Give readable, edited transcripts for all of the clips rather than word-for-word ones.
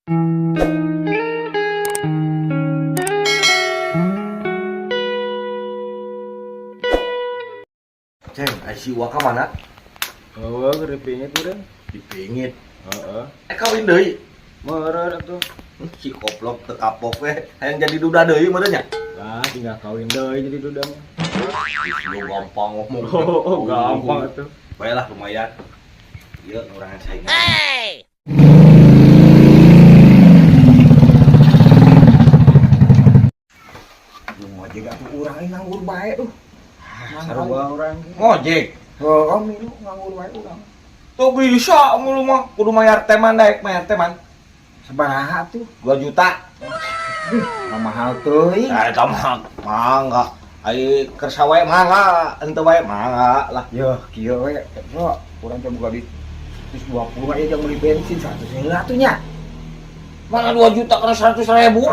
Ceng, ai si Uwa ka mana? Eueuh, keur dipingit urang. Dipingit. Heeh. Eh, kawin deui. Meureun atuh. Si koplok teu kapok we, hayang jadi duda deui meureun nya. Lah, tinggal kawin deui jadi duda mah. Ih, lu gampang ngomong. Oh, gampang atuh. Baiklah, lumayan. Ieu ngurangan saingan. Lu ngojek atuh urang ini nganggur bae tuh. Sarua urang. Ngojek. Heeh, milu nganggur bae urang. Tuh bisa mulu mah kudu mayar teman daek mayar teman. Sabaraha tuh? 2 juta. Mah mahal teuing. Nah, eta mah mangga. Ai kersa wae mangga, henteu wae mangga lah. Yeuh, kieu we, bro. Urang teh boga duit 120 aja jang beli bensin 100 heula atuh nya. Mana 2 juta kena 100 ribu?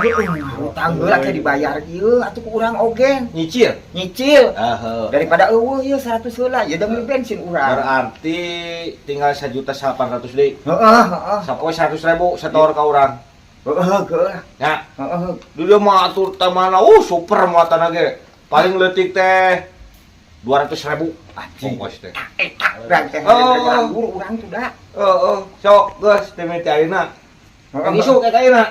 Utang heula teh dibayar ieu atuh ku urang oge. Nyicil. Nyicil. Heeh. Daripada eueuh ieu 100 heula, ya jang beli bensin urang. Berarti tinggal 1.800.000 deui. Heeh, heeh. Sapoe 100 ribu setor ka urang. Heeh, heeh. Ya, Heeh. dia mah atur tamana, super muatan ge. Paling leutik teh 200 ribu. Anjing. Ongkos teh. Eta urang teh Oh. nganggur urang tuh da. Heeh, sok geus teh mimiti ayeuna. Heeh. Isuk eta ayeuna.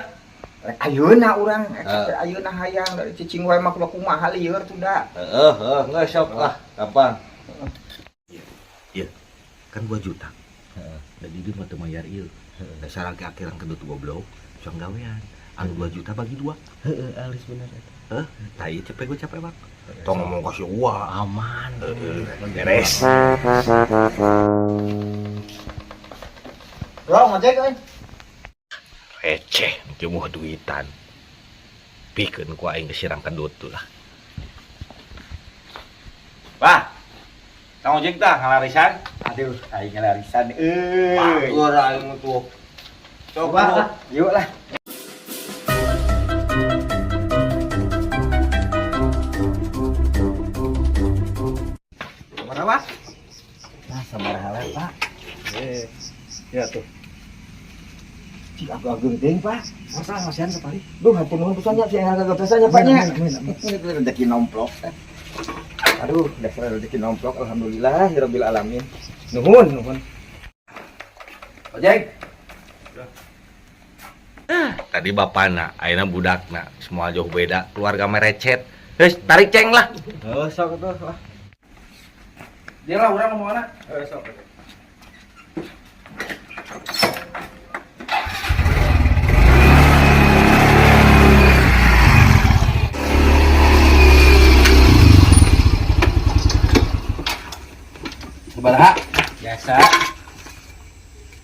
Rek ayeuna urang, Heeh. rek ayeuna hayang dari cicing wae mah kudu kumaha lieur tuh da. Heeh, heeh, geus sok lah, gampang. Iya, kan 2 juta. Heeh. Dan dia mah teu mayar ieu. Dasar aki-akiran kedut goblok, cong gawean. Anu 2 juta bagi dua. Heeh, alis bener eta. Heh, tai cepet gue capek bang. Tong ngomong kasih uang. Aman. Heeh, beres. Bro, ngojek euy. Receh, cuma duitan. Pikeun ku aing kesirang kedut tuh lah. Bah, tang ojek tah ngalarisan. Aduh, aing ngalarisan euy. Bagus aing mah tuh. Coba lah, yuk lah. Mana, Pak? Nah, sabaraha we, Pak? Eh. Ya tuh. Cik agak-agak teuing, Pak. Masalah masihan sapari. Duh, hatur nuhun pisan nya sing agak pisan nya, Pak nya. Amin, amin, Ini rezeki nomplok. Aduh, dasar rezeki nomplok alhamdulillah rabbil alamin. Nuhun, nuhun. Ojek. Tadi bapana, ayeuna budakna, semua jauh beda, keluarga merecet. Geus, tarik ceng lah. Heuh, sok atuh lah. Dia lah urang mau mana? Heuh, sok atuh. Sabaraha? Biasa.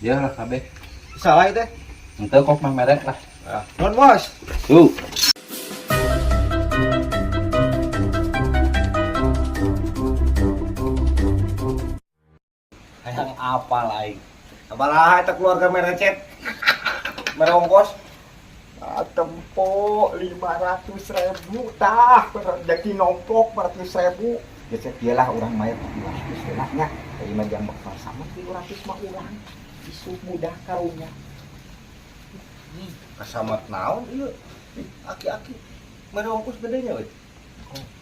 Dia lah kabeh. Salah itu. Henteu kok mah merek lah. Nuhun, Bos. Tuh. Hayang apal aing. Sabaraha eta keluarga merecet? Mere ongkos? Ah, tempo 500 ribu tah rezeki nomplok 400 ribu gesek dia lah orang mayar 200 lah nya tadi mah jam bakal sama 300 mah urang isu mudah karunya. Kasamat naon ieu? Aki-aki. Mere ongkos gedenya euy.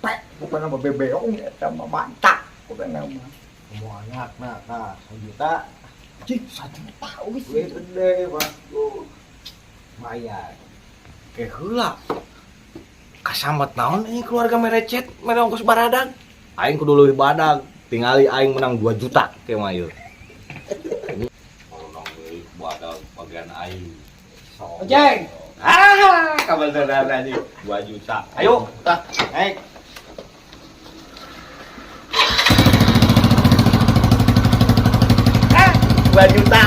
Pek bukan nama bebeong eta mah mantap bukan nama. Mau anak nah, nah, 1 juta. Cik 1 juta wis. Duit gede, Pak. Lumayan. Ke heula. Kasamat naon ini keluarga merecet, mere ongkos baradag. Aing kudu leuwih badag. Tingali aing menang 2 juta ke mah ieu. Menang deui badag bagian aing. Ojek. Ah, kabeneran anjing 2 juta. Ayo, tah, naik. Ah, 2 juta.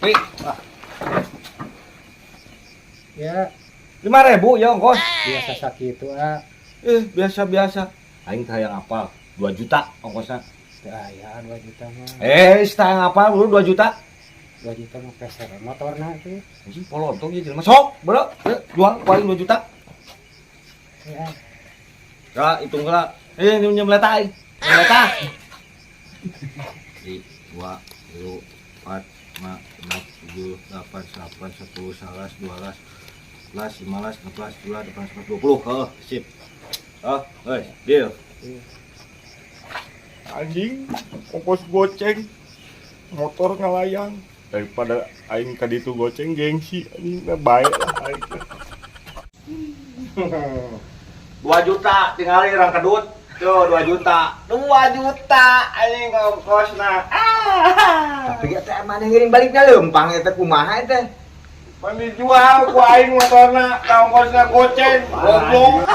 Pi, Ya, 5.000 ya ongkos. biasa sakitu ah. Eh, biasa-biasa. Aing teh hayang apal 2 juta ongkosna. Teu aya 2 juta mah. Eh, teh hayang apal bro 2 juta. 2 juta mah peser motorna tuh. Anjing polontong ieu jelema. Sok, bro. Jual paling 2 juta. Ya. Ya, hitung heula. Eh, ini nyem leta aing. Nyem leta. 1, 2, 3, 4, 5, 6, 7, 8, 9, 10, 11, 12, 11, 15, 16, 17, 18, 19, 20. Heuh, sip. Oh, heuh, deal. Anjing, ongkos goceng, motor ngalayang. Daripada aing ka ditu goceng gengsi anjing, nah, bae lah aing. 2 juta tinggal orang kedut. Tuh, 2 juta. 2 juta anjing ongkosna. Ah. Tapi eta mana ngiring balikna leumpang eta kumaha eta? Pan dijual ku aing motorna, ka ongkosna goceng, goblok.